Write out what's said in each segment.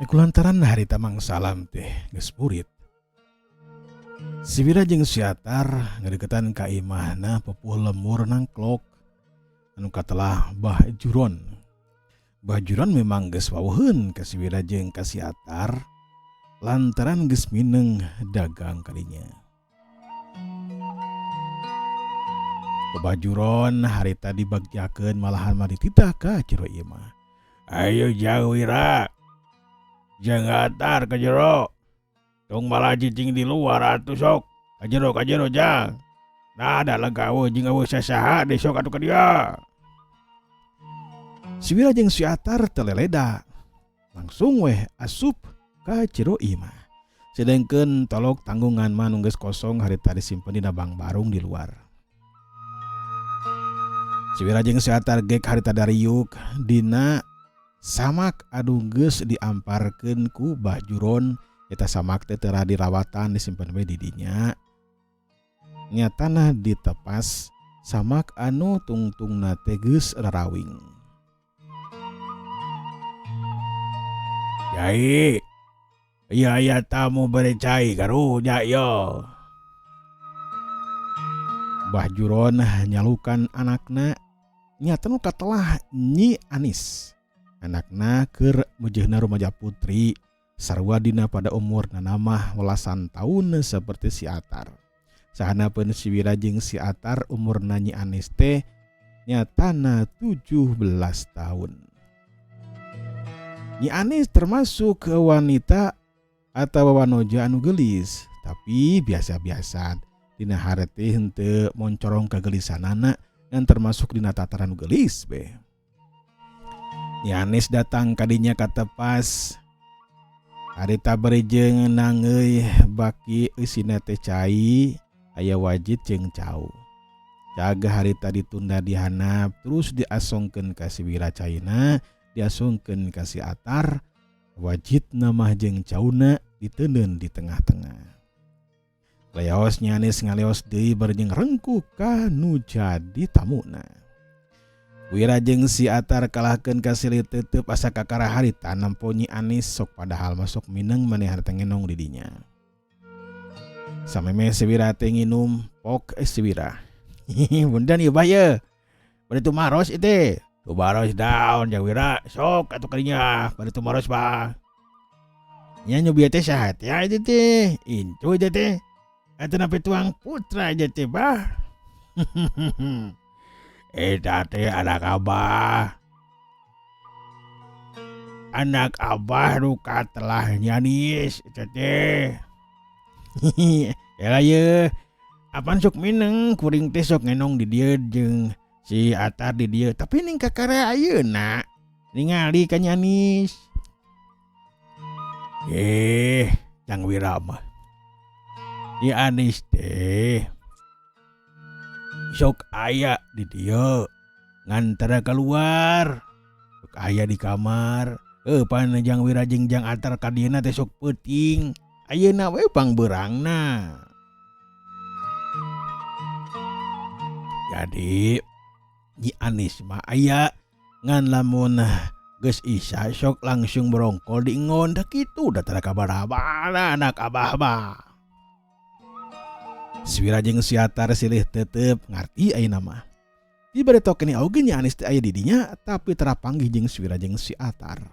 Kulantaran harita Mang Salam teh geus burit. Si Wira jeung si Atar ngadeukeutan ka imahna pupuh lembur nangklok anu katelah Bah Juron. Bah Juron memang geus wawuheun ka si Wira jeung ka si Atar lantaran geus mineng dagang kadinya. Ku Bah Juron harita dibagjakeun malahan mah dititah ka jero imah. Ayo jang Wira, jeung Atar ka jero. Tong malah cicing di luar atuh sok. Ka jero ka jero jang. Nah da lega eueuh jeung eueuh sasaha deui sok atuh ka dieu. Si Wira jeung si Atar teu leleda. Langsung weh asup ka jero imah. Sedengkeun tolok tanggungan mah nu geus kosong harita disimpen dina bang barung di luar. Si Wira jeung si Atar gek harita dariuk dina samak anu geus diamparkeun ku Bah Juron. Eta samak teh teu dirawatan disimpen we di dinya. Nyatana ditepas samak anu tungtungna teh geus rarawing. Cai, iya aya tamu bere cai karunya ieu. Bah Juron nyalukan anakna nyata nu katelah Nyi Anis. Anakna keur mejeuhna rumaja putri sarua dina pada umurna mah welasan taun seperti si Atar. Sahanapeun si Wira jeung si Atar umurna Nyi Anis teh nyatana 17 tahun. Nyi Anis termasuk wanita atau wanoja anu geulis, tapi biasa-biasa dina harete henteu moncorong kagelisanana ngan termasuk dina tataran geulis be. Nyi Anis datang kadinya katepas harita bari jeung nangeui baki eusina teh cai aya wajit jeung cau. Jaga harita ditunda dihanap terus diasongkeun ka si Wira caina, diasongkeun ka si Atar, wajitna mah jeung cauna diteundeun di tengah-tengah. Leos Nyi Anis ngaleos deui bari jeung rengkuh ka nu jadi tamuna. Wira jeung si Atar kalahkeun ka silih teuteub asa kakara harita nempo Nyi Anis sok padahal mah sok mineng manehna teh ngenong di dinya. Samemeh si Wira teh nginum pok si Wira. Punten ieu bah ieu. Bade tumaros ieu teh. Tumaros daun jang Wira sok atuh kadinya bade tumaros bah. Nya nu bieu teh saha teh ieu teh? Incu ieu teh. Atuh napi tuang putra ieu teh bah. Eta teh anak abah. Anak abah nu katelah Nyi Anis eta teh. Ela ye, apan sok mineng kuring teh sok ngenong di dieu jeung si Atar di dieu, tapi ning kakara ayeuna ningali ka Nyi Anis. Jang Wira mah. Nyi Anis teh sok aya di dieu ngan tara keluar, sok aya di kamar. Pan Jang Wira jeung Jang Atar ka dieuna teh sok peuting. Ayeuna we pangbeurangna. Jadi Nyi Anis mah aya ngan lamun geus isya sok langsung berongkol di ingon da kitu da tara kabar-kabara anak abah mah. Si Wira jeung si Atar silih tetep ngarti ayeuna mah. Di bari token oge Nyi Anis teh aya di dinya tapi tara panggih jeung si Wira jeung si Atar.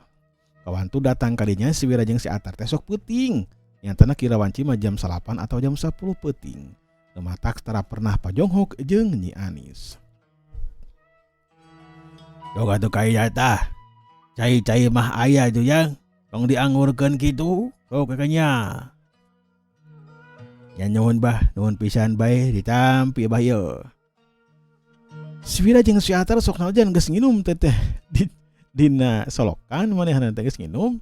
Kawantu datang ka dinya si Wira jeung si Atar teh sok peuting. Nyatana kira wanci mah jam 8 atau jam 10 peuting. Matak tara pernah pajonghok jeung Nyi Anis. Dog atuh ka ieu tah. Cai-cai mah aya tuh yang tong diangurkeun kitu. Sok kakanya. Nya nuhun bah, nuhun pisan bae ditampi bah ieu. Si Wira jeung si Atar sok najan geus nginum teh teh dina solokan manehna teh geus nginum.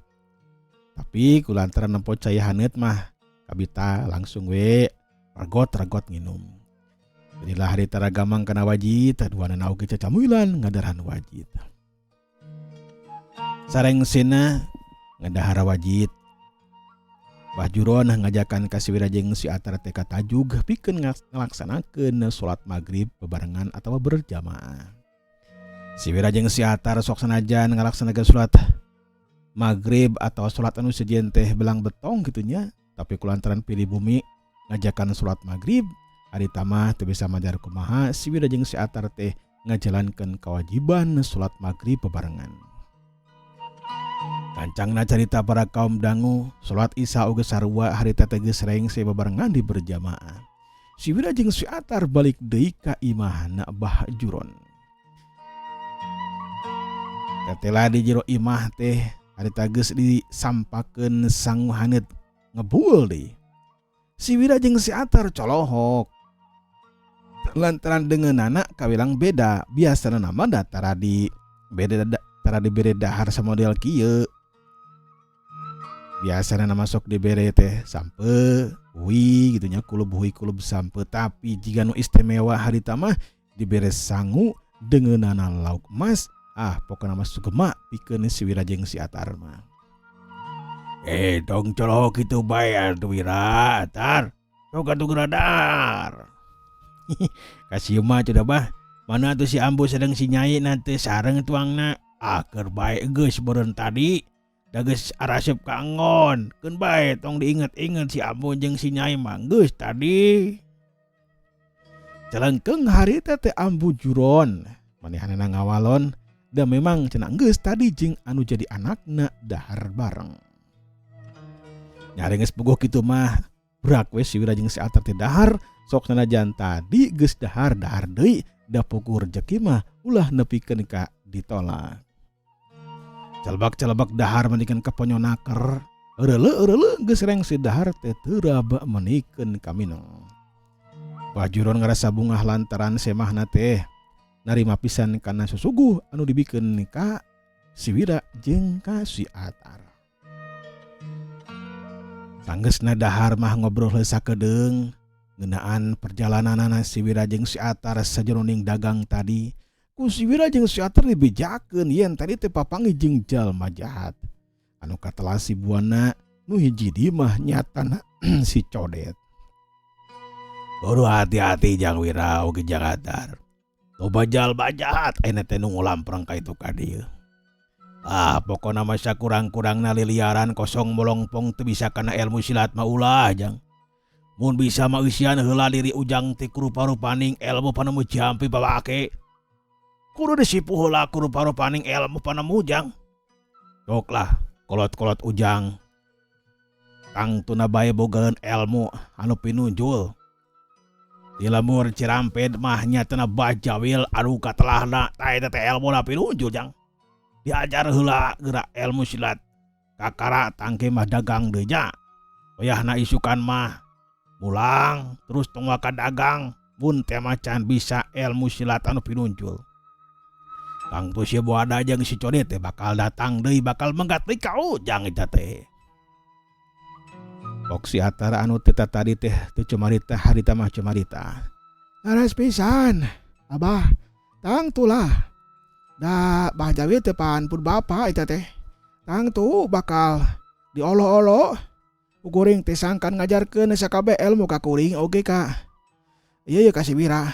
Tapi kulantaran nempo cai haneut mah kabita langsung we regot-regot nginum. Inilah hari taragamang kana wajit, duanana oge cacamuilan ngadaran wajit. Sareng sina ngadahara wajit. Bah Juron ngajakan ka si Wira jeung si Atar teh ka tajug pikeun ngalaksanakeun salat maghrib bebarengan atawa berjamaah. Si Wira jeung si Atar sok sanajan ngalaksanakeun salat Maghrib atau salat anu sejen teh belang betong kitu nya, tapi kulantaran pilih bumi ngajakan salat maghrib harita mah teu bisa majar kumaha si Wira jeung si Atar teh ngajalankeun kewajiban salat maghrib bebarengan. Kancangna carita para kaum dangu, salat Isya oge sarua harita teh geus rengse bebarengan di berjamaah. Si Wira jeung si Atar balik deui ka imahna Bah Juron. Tetela di jero imah teh harita geus disampakeun sangu haneut ngebul deui. Si Wira jeung si Atar colohok. Lantaran deungeunana kawilang beda, biasana mah da tara di beda tara dibere dahar samodel kieu. Biasana mah sok dibere teh sampeu, hui gitu nya kulub hui kulub sampeu, tapi jiga nu istimewa harita mah dibere sangu deungeunana lauk emas, ah pokona mah sugema pikeun si Wira jeung si Atar mah. Tong colohok kitu bae atuh Wira, Atar. Sok atuh geura dahar. Kasieun mah cenah bah. Mana atuh si Ambu sareng si Nyai na teh sareng tuangna. Ah keur bae geus beureun tadi. Da geus araseup ka enggon. Keun bae tong diinget-inget si Ambu jeung si Nyai mah geus tadi. Celengkeung harita teh Ambu Juron. Manehanana ngawalon da memang cenah geus tadi jeung anu jadi anakna dahar bareng. Nyari geus puguh kitu mah brak we si Wira jeung si Atar teh dahar, sok sanajan tadi geus dahar dahar deui da puguh rejeki mah ulah nepikeun ka ditolak. Celebak-celebak dahar menikeun ka ponyonaker, eureuleu-eureuleu geus rengse dahar teh teu raba menikeun ka mineng. Bah Juron ngarasa bungah lantaran semahna teh narima pisan kana susuguh anu dibikeun ka si Wira jeung ka si Atar. Sanggeusna dahar mah ngobrol heula sakedeung ngeunaan perjalananana si Wira jeung si Atar sajeroning dagang tadi. Ku si Wira jeung si Atar dibejakeun yen tadi teh papanggih jeung jalma jahat. Anu katelah si Buana nu hiji di mah nyatana si Codet. Kudu hati-hati jang Wira oge jang Atar. Loba jalma jahat ayeuna teh nu ngulampreng ka itu ka dieu. Ah pokona mah sakurang-kurangna liliaran kosong molongpong teu bisa kana ilmu silat mah ulah jang. Mun bisa mah eusian heula diri ujang teh kurupa-rupaning ilmu panemu jampi babake. Kudu disipu heula kurupa-rupaning ilmu panemu jang. Sok lah kolot-kolot ujang. Tangtuna bae bogaeun ilmu anu pinunjul. Di lembur Cirampit mah nyatana bajawil anu katelahna tah eta teh ilmuna pinunjul jang. Diajar heula geura ilmu silat. Kakara tangke mah dagang deui nya. Wayahna isukan mah mulang terus tong waka dagang mun teh macan bisa ilmu silat anu pinunjul. Tangtu si Buana jeung si Codet teh bakal datang deui bakal menggat deui ka ujang eta teh. Pok si Atar anu teu tadi teh teu cumarita harita mah cumarita. Laras pisan, Abah, tangtulah. Da Bah Jawil teh pan pun bapa eta teh. Tangtu bakal diolo-olo. Kuring teh sangkan ngajarkeun sakabeh ilmu ka kuring oge ka. Ieu ye ka si Wira.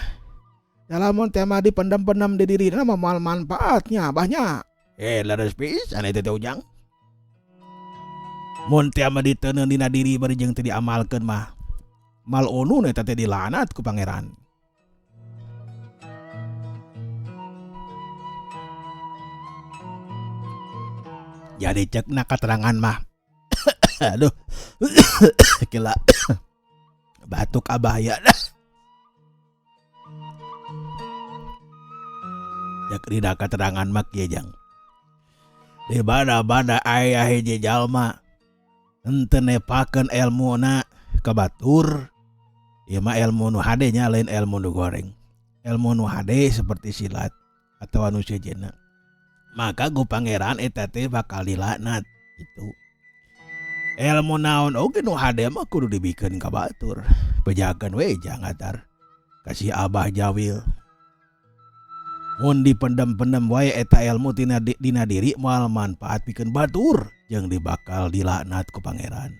Da lamun teh mah dipendem-pendem di dirina mah moal manfaatnya abahnya. Laras pisan eta teh Ujang. Mun teh mah diteuneu dina diri bari jeung teu diamalkeun mah malunun eta teh dilanat ku pangeran. Jadi cekna katerangan mah aduh gila batuk abah ya dah. Cek dina katerangan mah kieu jang. Di mana-mana aya hiji jalma henteu nepakeun elmuna ka batur, ieu mah elmu nu hade nya lain elmu nu goreng. Elmu nu hade seperti silat atau anu sejenna. Maka ku pangeran eta teh bakal dilaknat gitu. Elmu naon oge nu hade mah kudu dibikeun ka batur. Bejakeun we jang Atar. Kasih Abah Jawil. Mun dipendem-pendem wae eta elmu dina diri moal manfaat pikeun batur jeung dibakal dilaknat ku pangeran.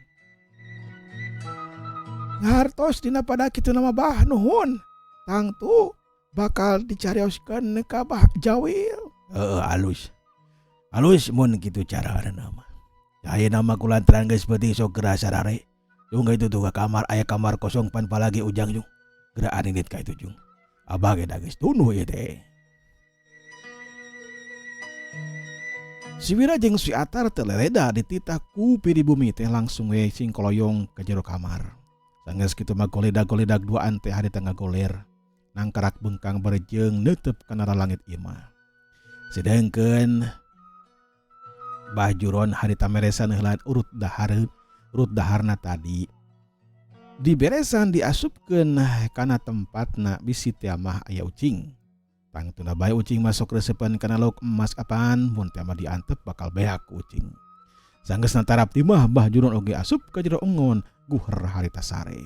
Ngartos dina pada kitu nama bah nuhun. Tangtu bakal dicarioskeun ka Bah Jawil. Heeh, alus. Alus mun kitu carana mah. Ayeuna mah kulantaran geus peuting sok geura sarare. Jung itu tuh ka kamar, aya kamar kosong pan palagi Ujang, Jung. Geura indit ka itu, Jung. Abah ge da geus tunduh ieu teh. Si Wira jeung si Atar teu leleda dititah ku piri bumi teh, langsung we singkoloyong ke jero kamar. Sanggeus kitu mah goledag-goledag duaan teh harita ngagoler. Nangkarak bengkang barejeng neuteup kana langit imah. Sedangkeun Bah Juron harita meresan heula urut dahar, urut daharna tadi. Diberesan, diasupkeun kana tempatna, bisi teh mah aya ucing. Tangtuna bae ucing masuk resepan kana lauk emas, apaan mun teh mah diantep bakal beak ku ucing. Sanggeus tarap di mah, Bah Juron oge asup ka jero engon, guher harita sare.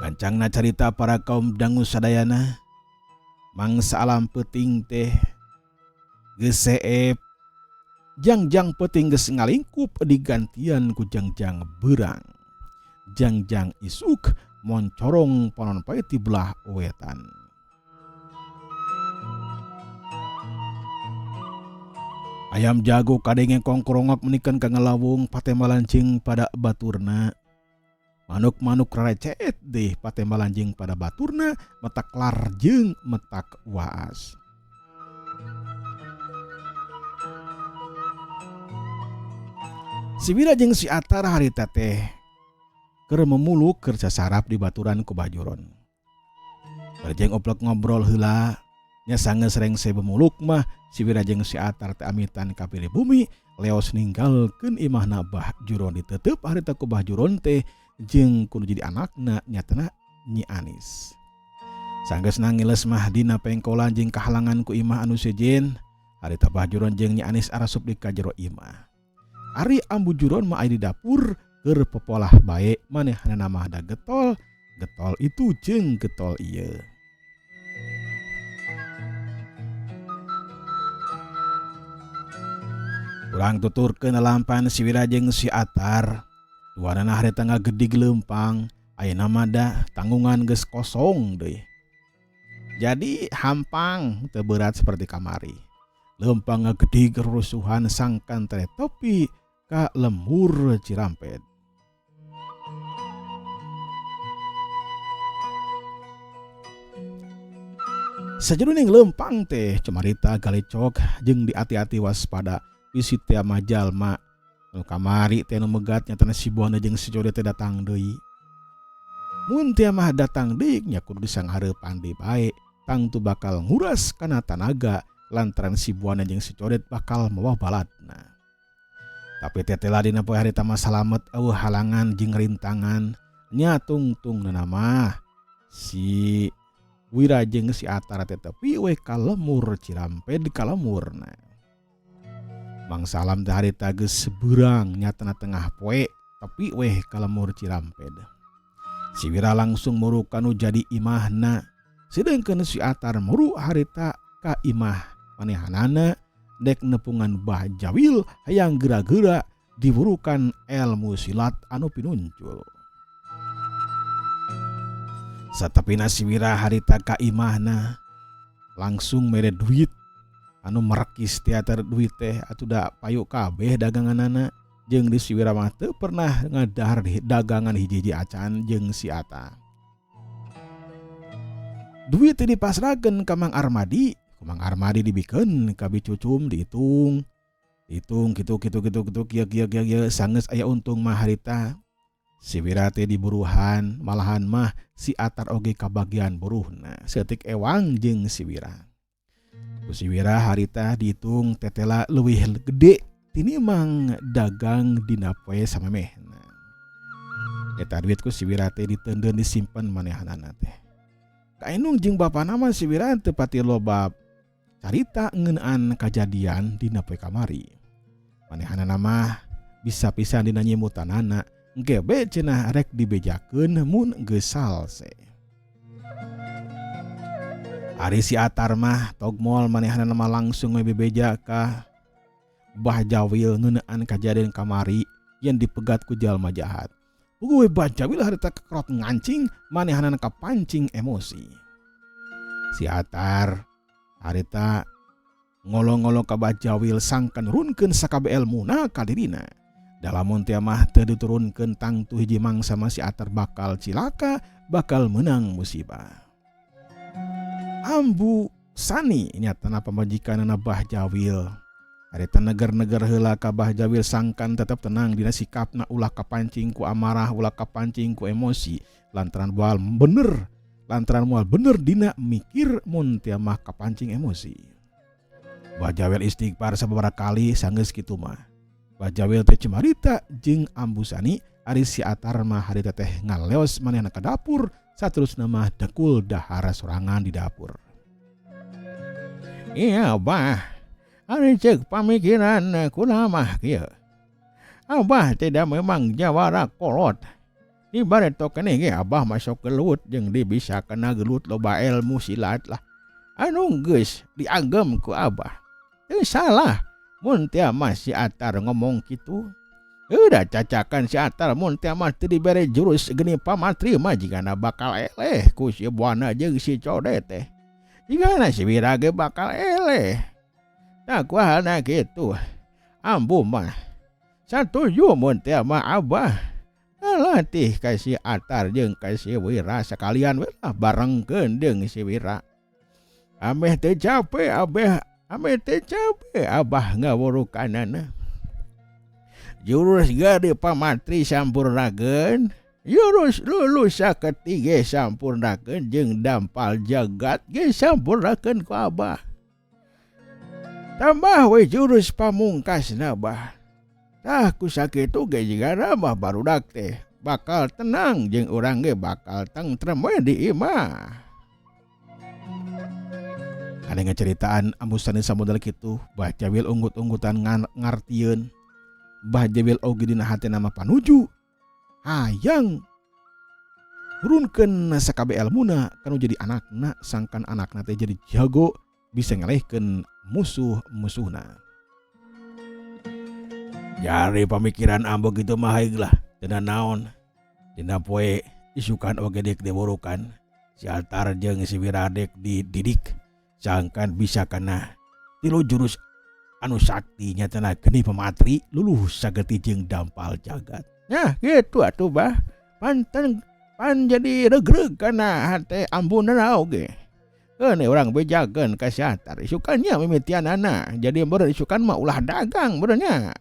Gancangna carita, para kaum dangu sadayana, mangsa alam peuting teh geus seep, jangjang peuting geus ngalingkup digantian ku jangjang beurang. Jangjang isuk moncorong panon poe ti belah wetan. Ayam jago kadenge kongkrongok menikan ka ngalawung patembalan jeung pada baturna. Manuk-manuk rarecet deh patembalan jeung pada baturna, metak lar jeung metak waas. Si Wira jeung si Atar harita teh keur memuluk, keur sasarap di baturan ku Bah Juron. Barjeng oplok ngobrol heula nya. Sanggeus rengse bemuluk mah, si Wira jeung si Atar teh amitan ka piri bumi, leos ninggalkeun imahna Bah Juron, ditetep harita ku Bah Juron teh jeung kudu jadi anakna, nyatana Nyi Anis. Sanggeus nangiles mah dina pengkolan jeung kahalangan ku imah anu sejen, harita Bah Juron jeung Nyi Anis arasup di ka jero imah. Ari Ambu Juron mah aya di dapur keur popolah bae, manehanna mah da getol, getol itu jeung getol ieu. Urang tuturkeun lampan si Wira jeung si Atar. Duanana harita ngagedig leumpang, ayeuna mah da tanggungan geus kosong deui. Jadi hampang, teu berat seperti kamari. Leumpang ngagedig rusuhan sangkan tere topi ka lembur Cirampet. Sajeroning leumpang teh cumarita galecok jeung diati-ati waspada bisi teh mah jalma nu kamari teh nu megat, nyatana si Buana jeung si Jode teh datang deui. Mun teh mah datang deui nya kudu disanghareupan deui bae, tangtu bakal nguras kana tanaga lantaran si Buana jeung si Codet bakal mawa baladna. Tapi tetela dina poe harita mah salamet, eueuh halangan jeung rintangan nya. Tungtung mah si Wira jeung si Atara teh tepi we ka lemur Ciramped ka lemurna. Mang Salam teh harita geus beurang, nyatana tengah poe tepi weh ka lemur Ciramped. Si Wira langsung muru kanu jadi imahna, sedangkan si Atar muru harita ka imah manehanana dek nepungan Bah Jawil hayang gera-gera diburukan ilmu silat anu pinuncul. Satepina si Wira harita ka imahna langsung mere duit anu merekis teater. Duit teh atuh da payu kabeh daganganana, jeung di si Wira mah teu pernah ngadahar dagangan hiji-hiji acan jeung si Ata. Duit teh dipasrahkeun ka Mang Armadi, ku Mang Armadi dibikeun ka Bi Cucum, dihitung. Hitung kitu kitu kitu kitu, kieu kieu kieu kieu. Sanggeus aya untung mah harita si Wira teh diburuhan, malahan mah si Atar oge kabagian buruhna saeutik ewang jeung si Wira. Ku si Wira harita dihitung tetela leuwih gede tinimbang dagang dina poe samemehna. Eta duit ku si Wira teh diteundeun, disimpen manehanana teh. Ka indung jeung bapana mah si Wira teu pati loba carita ngeunaan kajadian dina poe kamari. Manehanana mah bisa pisan dina nyimutanana, engke be cenah rek dibejakeun mun geus salse. Ari si Atar mah togmol, manehanana mah langsung we bebeja ka Bah Jawil ngeunaan kajadian kamari yang dipegat ku jalma jahat. Puguh we Bah Jawil harita kekerot ngancing, manehanana kapancing emosi. Si Atar harita Ngolo-ngolo ka Bah Jawil sangkan nurunkeun sakabeh elmuna ka dirina. Da lamun teu mah teu diturunkeun tangtu hiji mangsa mah si Atar bakal cilaka, bakal meunang musibah. Ambu Sani nyatana pamajikanana Bah Jawil. Harita neger-neger heula ka Bah Jawil sangkan tetep tenang dina sikapna ulah kapancing ku amarah, ulah kapancing ku emosi lantaran moal bener lantaran moal bener dina mikir mun teu mah kapancing emosi. Bah Jawil istighfar sababaraha kali sanggeus kitu mah. Bah Jawil teh cumarita jeung Ambu Sani ari si Atar mah harita teh ngaleos manehna ka dapur saterusna mah dekul dahar sorangan di dapur. Iya Bah, ari ceuk pamikiran kula mah kieu. Abah tidak memang jawara kolot. Di bareto keneh ge Abah masuk gelut jeung di bisa kena gelut loba ilmu silat lah. Anu geus diagem ku Abah. Teu salah mun teu mah si Atar ngomong kitu. Udah cacakan si Atar mun teu mah teu dibere jurus geni pamatri mah jigana bakal eleh ku si Buana jeung si Code teh. Jigana si Wira ge bakal eleh. Tah kuahalna kitu. Ambu mah satuju mun teu mah Abah ngalatih ka si Atar jeung ka si Wira sakalian we lah barengkeun jeung si Wira. Ameh teu capek abeh ameh teu capek Abah ngawurukanana. Jurus gede pamatri sampurnakeun, jurus lulus saketi ge sampurnakeun jeung dampal jagat ge sampurnakeun ku Abah. Tambah we jurus pamungkasna Bah. Tah ku sakitu ge jigana mah barudak teh bakal tenang jeung urang ge bakal tentrem we di imah. Kadang ngaceritaan Ambu Sani samodel kitu, Bah Jawil unggut-unggutan ngartieun. Bah Jawil oge dina hatena mah panuju hayang nurunkeun sakabeh elmuna kanu jadi anakna sangkan anakna teh jadi jago bisa ngalehkeun musuh-musuhna. Jari pamikiran ambu kitu mah haig lah teu naon. Dina poe isukan oge dek diburukan si Atar jeung si Wira dek dididik sangkan bisa kana tilu jurus anu sakti nyatana geni pamatri luluh sageti jeung dampal jagat. Nah kitu atuh Bah. Panten pan jadi regreg kana hate ambuna oge. Keun urang bejakeun ka si Atar isukan nya mimitianana. Jadi meureun isukan mah ulah dagang meureun nya.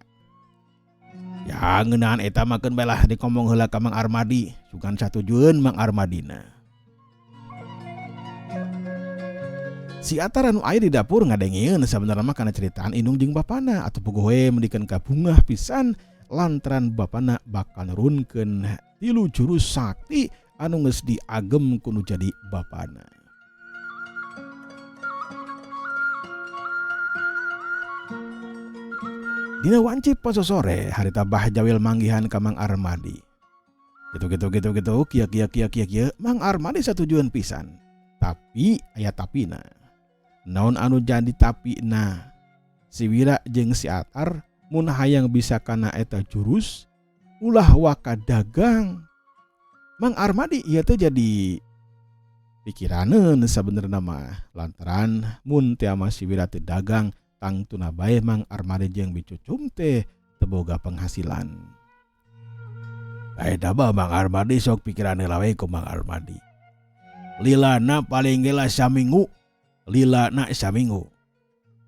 Ya ngeunaan eta mah keun bae lah dikomong heula ka Mang Armadi, sugan satujueun Mang Armadina. Si Atar anu aya di dapur ngadengeun sabenerna mah kana ceritaan indung jeung bapana atuh puguh we mendikeun ka bungah pisan lantaran bapana bakal nurunkeun tilu jurus sakti anu geus diagem ku nu jadi bapana. Dina wanci pasosore harita Bah Jawil manggihan ka Mang Armadi. Gitu gitu gitu gitu kia kia kia kia kia Mang Armadi satujuan pisan. Tapi aya tapina. Naon anu jadi tapina? Si Wira jeung si Atar mun hayang bisa kana eta jurus ulah waka dagang. Mang Armadi ieu teh jadi pikiraneun sabenerna mah lantaran mun teh mah si Wira teh dagang tangtuna bae Mang Armadi jeung Bicucum teh teu boga penghasilan. Eta mah Mang Armadi sok pikiran heula we ku Mang Armadi. Lilana paling geula saminggu, lilana saminggu.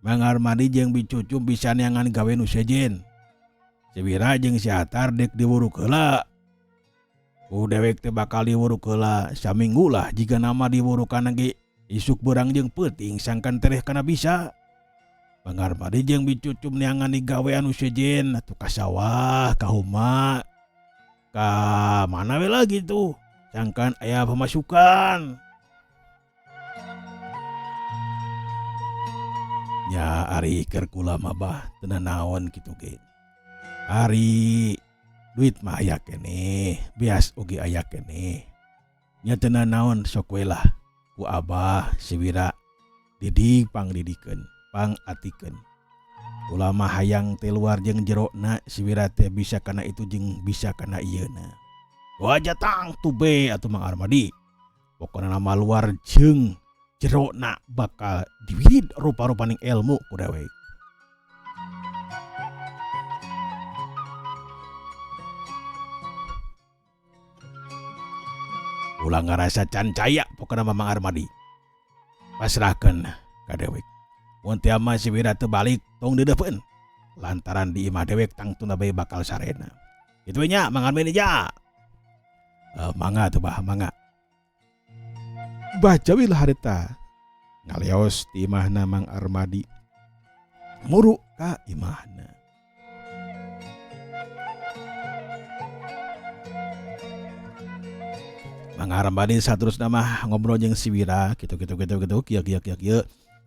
Mang Armadi jeung Bicucum bisa neangan gawe nu sejen. Si Wira jeung si Atar dek diwuruk heula. Ku dewek teh bakal diwuruk heula saminggu lah jika nama diwurukan ge isuk beurang jeung peuting sangkan tereh kana bisa. Mang Armadi jeung Bicucum neangan digawe anu sejen atuh ka sawah, ka huma, ka mana we lah gitu. Sangkan aya pemasukan. Ya ari keur kula mah Bah teu naon kitu ge. Ari duit mah aya keneh, beas oge aya keneh. Nya teu naon sok we lah ku Abah si Wira didik pangdidikeun, pangatikeun. Kula mah hayang teh luar jeung jerona si Wira teh bisa kana itu jeung bisa kana ieuna. Wajah tangtu be atuh Mang Armadi. Pokona nama luar jeung Jerona bakal diwirid rupa-rupaning ilmu ku dewek. Ulah ngarasa can caya pokona mah Mang Armadi. Pasrahkeun ka dewek. Mun teu mah si Wira teu balik tong deudeupeun. Lantaran di imah dewek tangtuna bae bakal sarena. Kitu we nya Mang Armadi nya. Mangga atuh bah mangga. Bajawil harita ngaleos ti imahna Mang Armadi muru ka imahna. Mang Armadi saterusna mah ngobrol jeung si Wira kitu kitu kitu kitu kieu kieu kieu kieu.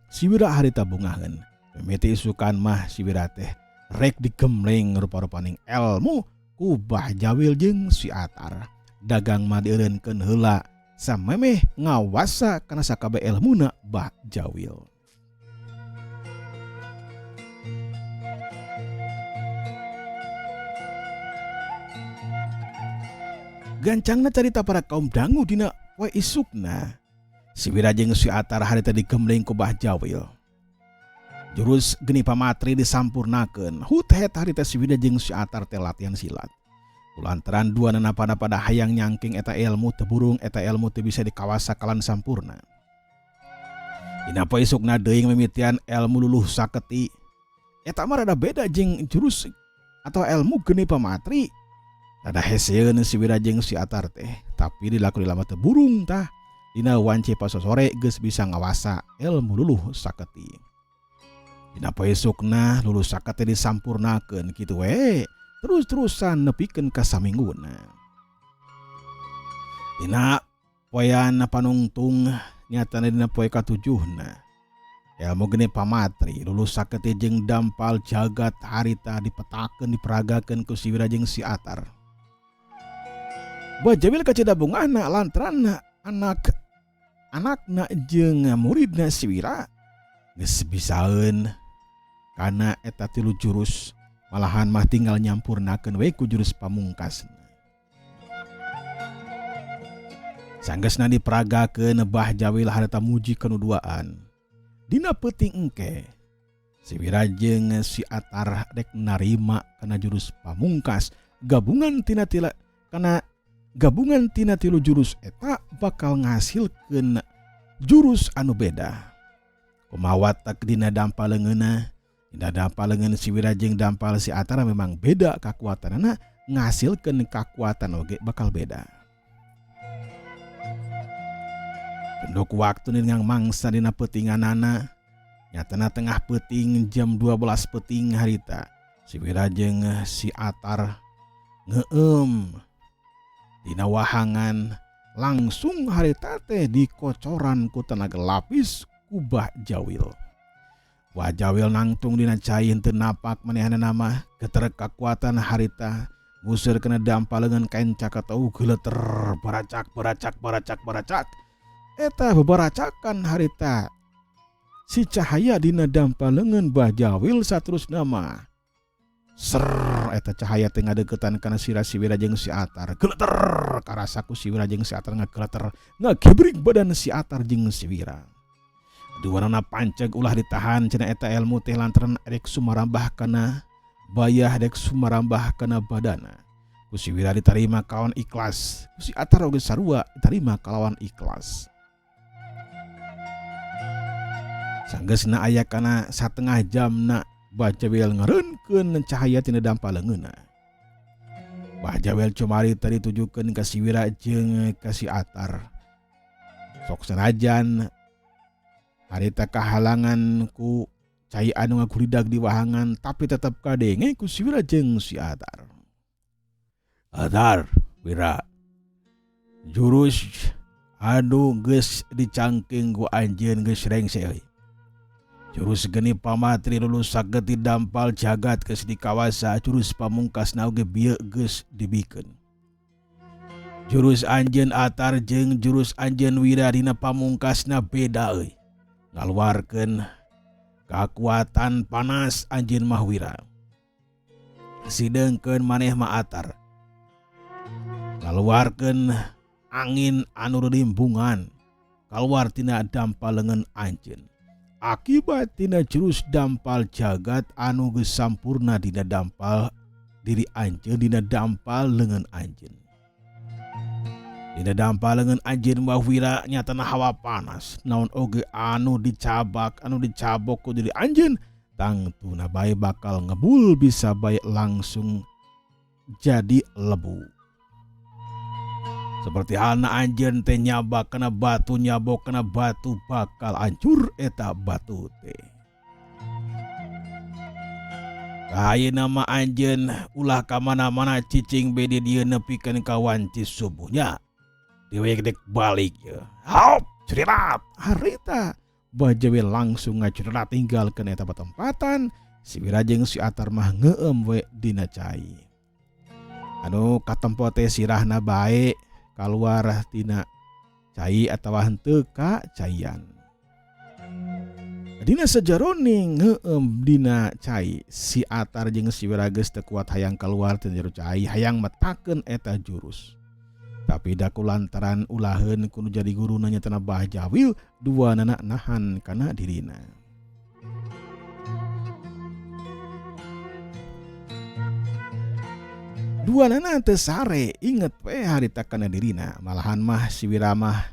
Si Wira harita bungaheun. Mimiti isukan mah si Wira teh rek digembleng rupa-rupaning elmu ku Bah Jawil jeung si Atar. Dagang mah dieureunkeun heula samemeh ngawasa kana sakabeh elmuna Bah Jawil. Gancangna carita para kaum dangu dina poe isukna. Si Wira jeung si Atar harita digembleng ku Bah Jawil. Jurus geni pamatri disampurnakeun. Hut het harita si Wira jeung si Atar teh latihan silat. Kulantaran dua nana pada hayang nyangking eta ilmu teu burung eta ilmu teu bisa dikawasa kalan sampurna. Dina poe isukna deui mimitian ilmu luluh saketi. Eta mah rada beda jeung jurus atau ilmu geni pamatri. Rada heseun si Wira jeung si Atar teh, tapi dilakoni lama teu burung tah. Dina wanci pasosore geus bisa ngawasa ilmu luluh saketi. Dina poe isukna luluh saketi disampurnakeun kitu we. Terus-terusan nepikeun ka samingguna. Dina poean panungtung nyatana dina poe katujuhna. Ilmu geni pamatri luluh saketi jeung dampal jagat harita dipetakeun diperagakeun ku si Wira jeung si Atar. Bajawil kacida bungahna lantaran anakna jeung muridna si Wira geus bisaeun kana eta tilu jurus. Malahan mah tinggal nyampurnakeun we ku jurus pamungkasna. Sanggeusna diperagakeun Bah Jawil harita muji kanu duaan. Dina peuting engke si Wira jeung si Atar rek narima kana jurus pamungkas gabungan tina tila kana gabungan tina tilu jurus eta bakal ngahasilkeun jurus anu beda. Kumaha watak dina dampal leungeunna? Dina dampal leungeun si Wira jeung dampal si Atar memang beda kakuatanana, ngahasilkeun kakuatan oge bakal beda. Pendok waktu ningang mangsa dina peutinganana, nyatana tengah peuting jam 12 peuting harita si Wira jeung si Atar ngeueum dina wahangan langsung harita teh dikocoran ku tenaga lapis ku Bah Jawil. Bah Jawil nangtung dina cai henteu napak manehanna mah geter kakuatan harita nguseur kana dampal leungeun kain cakatau geuleter baracak baracak baracak baracak. Eta bebaracakan harita si cahaya dina dampal leungeun Bah Jawil saterusna mah ser eta cahaya teh ngadeukeutan kana sirah si Wira jeung si Atar geuleter karasa ku si Wira jeung si Atar ngageleter ngagebrig badan si Atar jeung si Wira. Duanana panceg ulah ditahan cenah eta ilmu teh lantaran rek sumarambah kana bayah rek sumarambah kana badana. Ku si Wira ditarima kalawan ikhlas, ku si Atar oge sarua ditarima kalawan ikhlas. Sanggeusna aya kana satengah jamna Bah Jawil ngareunkeun cahaya tina dampal leungeunna. Bah Jawil cumari tadi ditujukeun ka si Wira jeung ka si Atar. Sok sanajan harita kahalangan ku cai anu ngagulidag di wahangan tapi tetep kadenge ku si Wira jeung si Atar. Atar, Wira, jurus anu geus dicangking ku anjeun geus rengse euy. Jurus geni pamatri lulus sageti dampal jagat geus dikawasa, jurus pamungkasna oge bieu geus dibikeun. Jurus anjeun Atar jeung jurus anjeun Wira dina pamungkasna beda euy. Ngaluarkeun kakuatan panas anjeun mah Wira. Sideungkeun maneh mah Atar. Ngaluarkeun angin anu rerimbungan. Kaluar tina dampal leungeun anjeun. Akibat tina jurus dampal jagat anu geus sampurna dina dampal diri anjeun dina dampal leungeun anjeun. Dina dampal leungeun anjeun Mbah Wira nyatana hawa panas naon oge anu dicabak anu dicabok ku diri anjeun tangtuna bae bakal ngebul bisa bae langsung jadi lebu. Seperti halna anjeun teh nyabak kana batu nyabok kana batu bakal hancur eta batu teh. Ayeuna mah anjeun ulah ka mana-mana cicing be di dieu nepikeun ka wanci subuhnya. Dewek dek balik ye. Hop, cerilat harita. Bajawe langsung ngacerilat tinggalkeun eta patempatan. Si Wira jeung si Atar mah ngeueum we dina cai. Anu katempo teh sirahna bae kaluar tina cai atawa henteu ka caian. Dina sajaroning ngeueum dina cai si Atar jeung si Wira geus teu kuat hayang kaluar tina jero cai hayang metakeun eta jurus. Tapi da kulantaran ulaheun kudu jadi guruna nyatana Bah Jawil duanana nahan kana dirina. Duanana teu sare inget we harita kana dirina malahan mah si Wira mah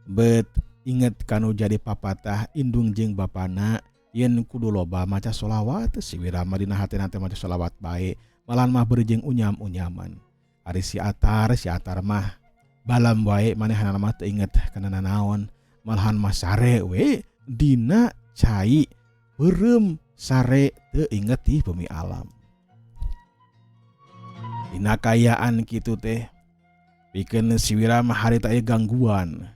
bet inget kanu jadi papatah indung jeung bapana yen kudu loba maca sholawat si Wira mah dina hatina teh maca sholawat bae malahan mah beureum jeung unyam-unyaman. Ari si Atar mah balam wae manehanana mah teu inget kana nanaon malahan mah sare we dina cai beureum sare teu inget di bumi alam. Dina kayaan kitu teh pikeun si Wira mah harita aya gangguan.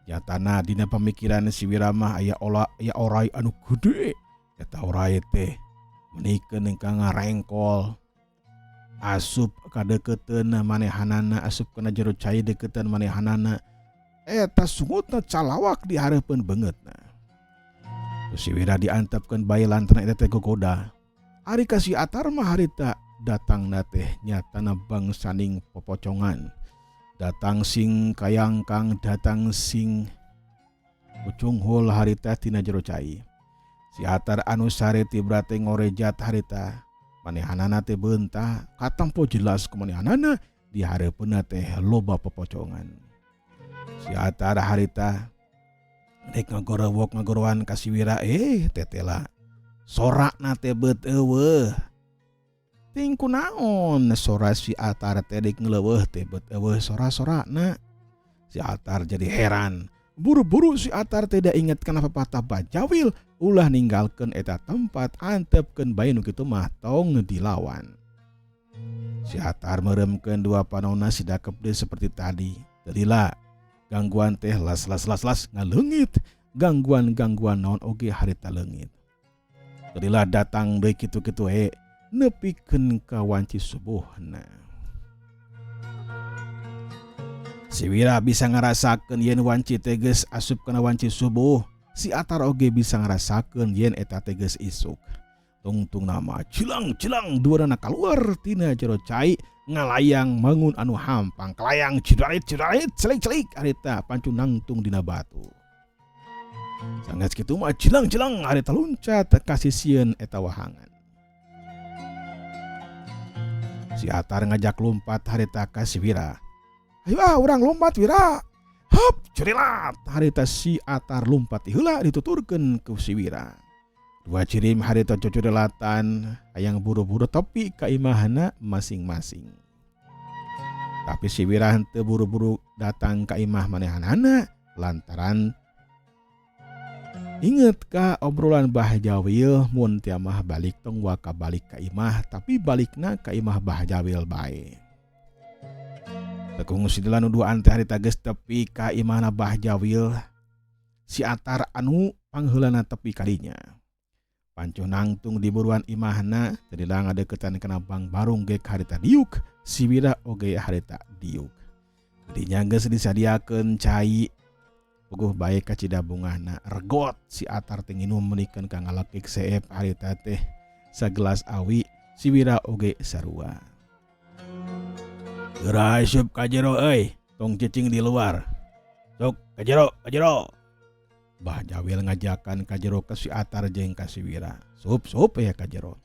Nyatana dina pamikiran si Wira mah aya ola aya orai anu gede. Eta orai teh menikeun ka ngarengkol asup kadeukeuteun manehanana asup kana jero cai deukeuteun manehanana eta sungutna calawak di hareupeun beungeutna. Si Wira diantepkeun bae lantaran eta teh gogoda. Ari ka si Atar mah harita datangna teh nyatana bangsaning popocongan. Datang sing kayangkang, datang sing pucunghul harita tina jero cai. Si Atar anu sare tibra teh ngorejat harita. Manehanana teh beunta, katempo jelas ku manehanana di hareupeunna teh loba popocongan. Si Atar harita rek ngagorowok ngagorowan ka si Wira, tetela. Sorakna teh beut eueuh. Ting kunaon sora si Atar teh rek ngeleuweuh teh beut eueuh sora-sorana. Si Atar jadi heran. Buru-buru si Atar teh da inget kana pepatah Bajawil ulah ninggalkeun eta tempat antepkeun bae nu kitu mah tong dilawan. Si Atar meureumkeun dua panonna si dakep deui seperti tadi. Teu gangguan teh las las las las ngaleungit, gangguan-gangguan naon oge harita leungit. Teu datang deui kitu-kitu we nepikeun ka wanci subuhna. Si Wira bisa ngarasakeun yen wanci teh geus asup kana wanci subuh. Si Atar oge bisa ngarasakeun yen eta teh geus isuk. Tungtung nama cilang-cilang duanana kaluar tina jero cai ngalayang mangun anu hampang kelayang cidarit-cidarit celik-celik harita pancung nangtung dina batu. Sanggeus kitu mah cilang-cilang harita luncat ka sisieun eta wahangan. Si Atar ngajak lompat harita ka si Wira. Ayo ah urang lompat Wira. Hop cerilat harita si Atar lompat heula dituturkeun ku si Wira. Dua cirim harita cocurelatan hayang buru-buru tepi ka imahna masing-masing. Tapi si Wira henteu buru-buru datang ka imah manehanana lantaran inget ka obrolan Bah Jawil mun tia mah balik tong waka balik ka imah tapi balikna ka imah Bah Jawil bae. Tekung si nu duaan teh harita geus tepi ka imahna Bah Jawil. Si Atar anu pangheulana tepi kadinya. Pancuh nangtung di buruan imahna teu ngadeukeutan kana bang barung ge harita diuk, si Wira oge harita diuk. Dinya geus disadiakeun cai puguh bae kacida bungahna regot si Atar teh nginum meunikeun ka ngalekik seep harita teh sagelas awi si Wira oge sarua. Geura asup ka jero euy, tong cicing di luar. Sok ka jero, ka jero. Bah Jawil ngajakan ka jero ke si Atar jeung ka si Wira. Sup sup ya ka jero.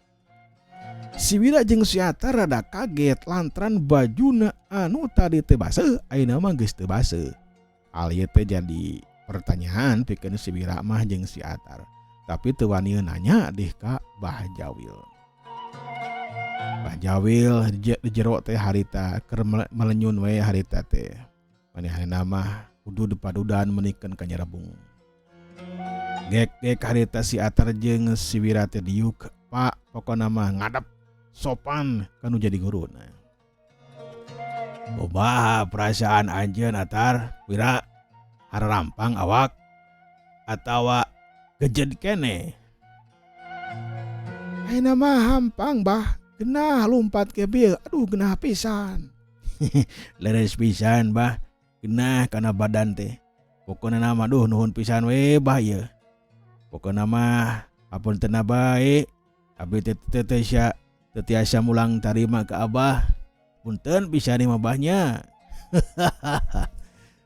Si Wira jeung si Atar rada kaget lantaran bajuna anu tadi teu baseuh ayeuna mah geus teu baseuh. Hal ieu teh jadi pertanyaan pikeun si Wira mah jeung si Atar. Tapi teu wani nanya deh ka Bah Jawil. Bah Jawil di jero teh harita keur melenyun we harita teh. Manehna mah kudu padudan menikeun ka nyarebung. Gek-gek harita si Atar jeung si Wira teh diuk, Pak, pokona mah ngadep sopan kanu jadi guruna. Kumaha perasaan anjeun Atar, Wira? Hararampang awak atawa gejed keneh? Ayeuna mah hampang bah, genah lumpat ke bieu, aduh genah pisan. Leres pisan bah, genah kana badan teh. Pokona mah duh nuhun pisan we bah ieu. Pokona mah hapuntenna bae, abdi teh teu tiasa mulang tarima ka abah. Punten pisan ieu mah bah nya.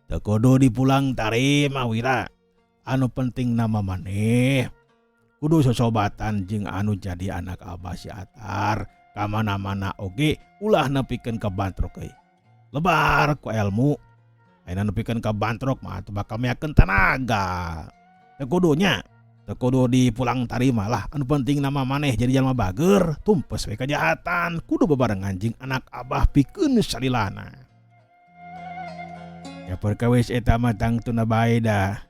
Teu kudu dipulang tarima Wira. Anu penting nama maneh kudu sosobatan jeung anu jadi anak abah si Atar. Kamana-mana oge ulah nepikeun ka bantrok euy. Lebar ku ilmu. Ayeuna nepikeun ka bantrok mah atuh bakal meakeun tanaga. Teu kudunya, teu kudu dipulang tarima lah. Anu penting nama maneh jadi jalma bager, tumpes we kejahatan, kudu bebarengan jeung anak abah pikeun salilana. Ya perkawis eta mah tangtuna bae dah.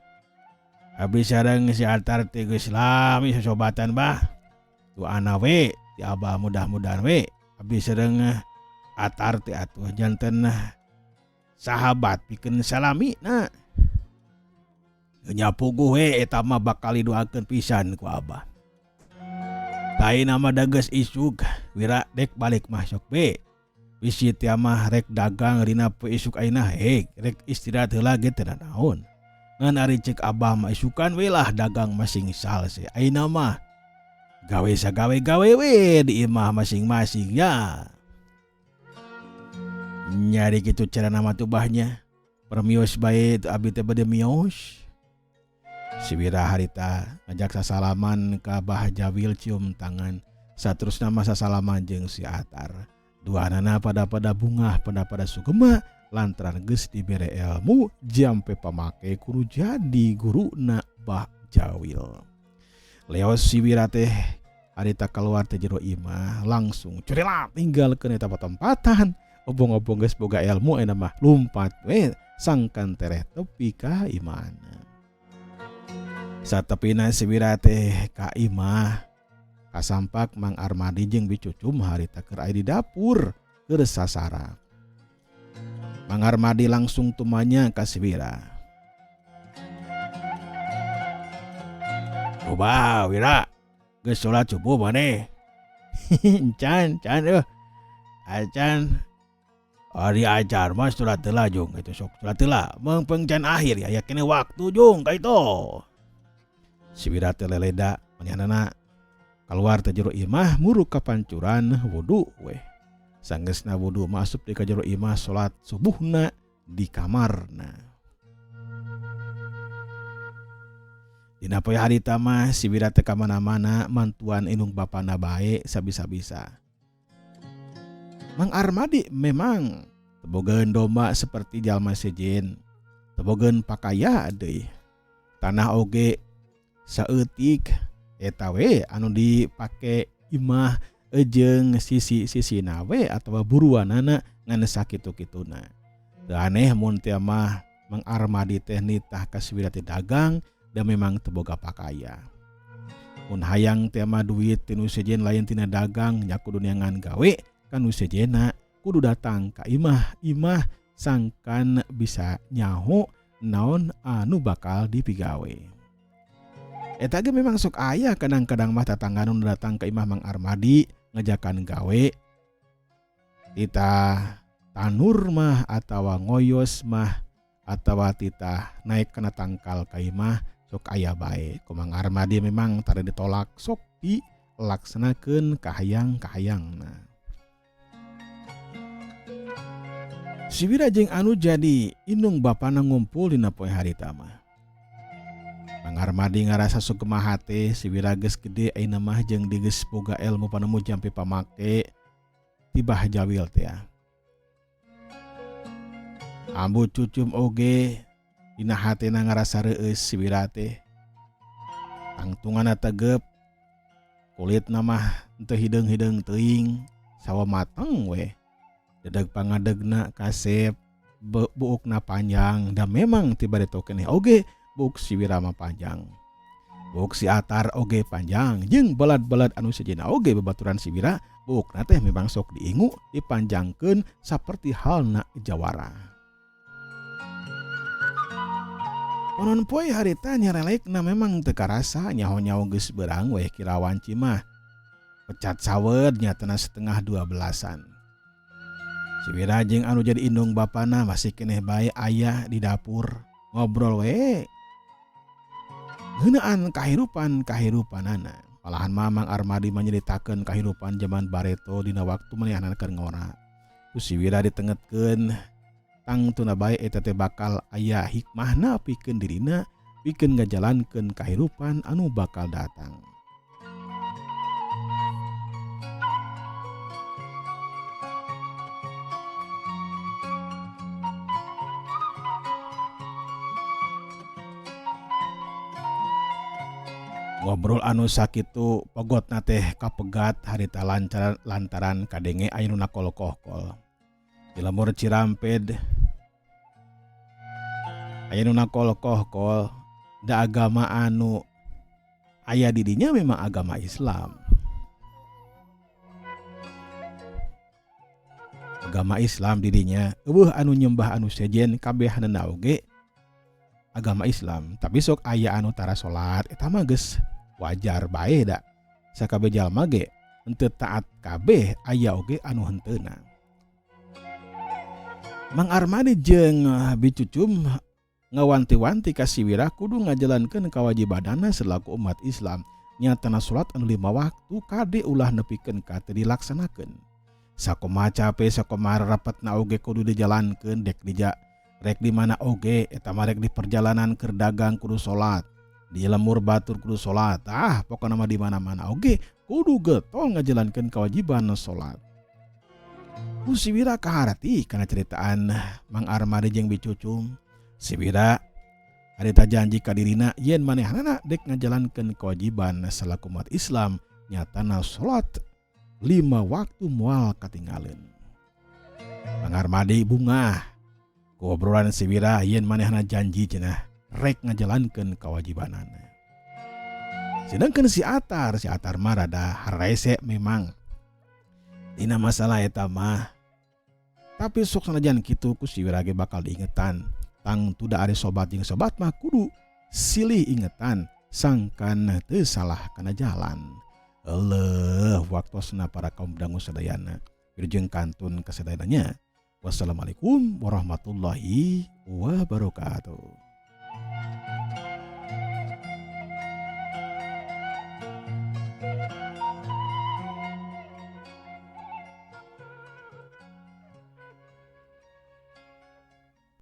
Abdi sareng si Atar teh geus lami sosobatan bah. Doana we ti abah mudah-mudahan we abdi sareng Atar teh atuh janten sahabat pikeun salamina. Nya puguh we eta mah bakal didoakeun pisan ku abah. Taina mah da geus isuk, Wira dek balik mah sok be. Bisi teh mah rek dagang rina poe isuk ayeuna hek, rek istirahat heula ge teu naon. Ngan ari cek abah mah isukan we lah dagang masing salse. Ayeuna mah gawe sagawe-gawe we di imah masing-masing ya. Nyari kitu carana mah tuh bahnya. Permios bae teu abdi teh bade mios. Si Wira harita ngajak sasalaman ka Bah Jawil cium tangan. Saterusna mah sasalaman jeung si Atar. Duanana pada-pada bungah pada-pada sugema lantaran geus dibere ilmu jampe pamake kudu jadi guruna Bah Jawil. Leos si Wira teh harita keluar teh jero imah langsung curilat tinggalkeun eta patempatan. Obong-obong geus boga ilmu ayeuna mah lumpat we sangkan tereh tepi ka imahna. Satepina si Wira teh ka imah kasampak Mang Armadi jeung Bicucum harita keur aya di dapur keur sasarap. Mang Armadi langsung tumanya ka si Wira. Coba Wira, geus salat subuh maneh? Encan, can eueuh. Acan. Ari ajar mah salat heula jung kitu sok salat heula. Meungpeung can akhir ya, aya keneh waktu jung ka itu. Si Wira teh leleda manehanana keluar teh jero imah muruk ka pancuran wudu weh. Sanggeusna wudu masuk di ka jero imah salat subuhna di kamarna. Dina poe harita mah si Wira teh ka mana-mana mantuan indung bapana bae sabisa-bisa. Mang Armadi memang tebogeun domba seperti jalma sejen, tebogeun pakaya deui. Tanah oge saeutik eta we anu dipake imah jeung sisi-sisina we atawa buruanana ngan sakitu-kituna. Teu aneh mun teh mah Mang Armadi teh nitah ka si Wira teh dagang da memang teu boga pakaya. Mun hayang teh mah duit ti nu sejen lain tina dagang nya kudu neangan gawe ka nu sejena kudu datang ka imah-imah sangkan bisa nyaho naon anu bakal dipigawe. Eta ge memang sok aya kadang-kadang mah tatangga nu datang ka imah Mang Armadi ngajakan gawe. Titah tanur mah atawa ngoyos mah atawa titah naik kana tangkal ka imah sok aya bae. Ku Mang Armadi memang tara ditolak sok dilaksanakeun kahayang-kahayangna. Si Wira jeung anu jadi indung bapana ngumpul dina poe harita mah. Mang Armadi ngarasa sugema hate si Wira geus gede ayeuna mah jeung geus boga ilmu panemu jampi pamake ti Bah Jawil teh. Ambu Cucum oge dina hatena ngarasa reueus si Wira teh. Tangtunganna tegep, kulitna mah teu hideung-hideung teuing, sawa mateng we. Dedeg pangadegna kasep, buukna panjang, da memang ti bareto keneh oge buuk si Wira mah panjang. Buuk si Atar oge panjang, jeung balad-balad anu sejenna oge babaturan si Wira, buukna teh memang sok diingu dipanjangkeun saperti halna jawara. Konon poe harita nyarelekna memang teu karasa nyaho-nyaho geus beurang weh kira wanci mah. Pecat sawed nyatana 11:30-an. Si Wira jeung anu jadi indung bapana masih keneh bae aya di dapur ngobrol we. Ngeunaan kahirupan-kahirupanana. Malahan Mamang Armadi manyeritakeun kahirupan jaman bareto dina waktu manehna keur ngora. Ku si Wira ditengetkeun tangtuna bae eta teh bakal aya hikmahna pikeun dirina pikeun ngajalankeun kahirupan anu bakal datang. Ngobrol anu sakitu pogotna teh kapegat harita lantaran kadenge aya nu nakol-kohkol. Di lembur Ciramped aya nu nakol-kohkol, da agama anu aya di dinya memang agama Islam. Agama Islam di dinya eueuh anu nyembah anu sejen kabehanana oge agama Islam, tapi sok aya anu tara salat eta mah geus wajar bae da. Sakabeh jalma ge henteu taat kabeh aya oge anu henteuna. Mang Armadi jeung Bi Cucum ngawanti-wanti ka si Wira kudu ngajalankeun kawajibanana selaku umat Islam, nyatana salat anu 5 waktu kade ulah nepikeun ka teu dilaksanakeun. Sakumaha cape sakumaha rapetna oge kudu dijalankeun dek dija rek di mana oge eta mah rek di perjalanan keur dagang kudu salat, di lembur batur kudu salat, pokona mah di mana-mana oge kudu getol ngajalankeun kewajiban salat. Ku si Wira kaharti kana ceritaan Mang Armadi jeung Bi Cucum. Si Wira harita janji ka dirina yen manehanana dek ngajalankeun kewajiban selaku umat Islam nyatana salat 5 waktu moal katinggaleun. Mang Armadi bungah ku obrolan si Wira yen manehna janji cenah rek ngajalankeun kewajibanana. Sedangkan si Atar mah rada harese memang dina masalah eta mah. Tapi sok sanajan kitu ku si Wira ge bakal diingetan. Tangtu da ari sobat jeung sobat mah kudu silih ingetan sangkan teu salah kana jalan. Eleuh waktosna para kaum dangu sadayana. Wilujeng kantun kasadayana. Wassalamualaikum warahmatullahi wabarakatuh.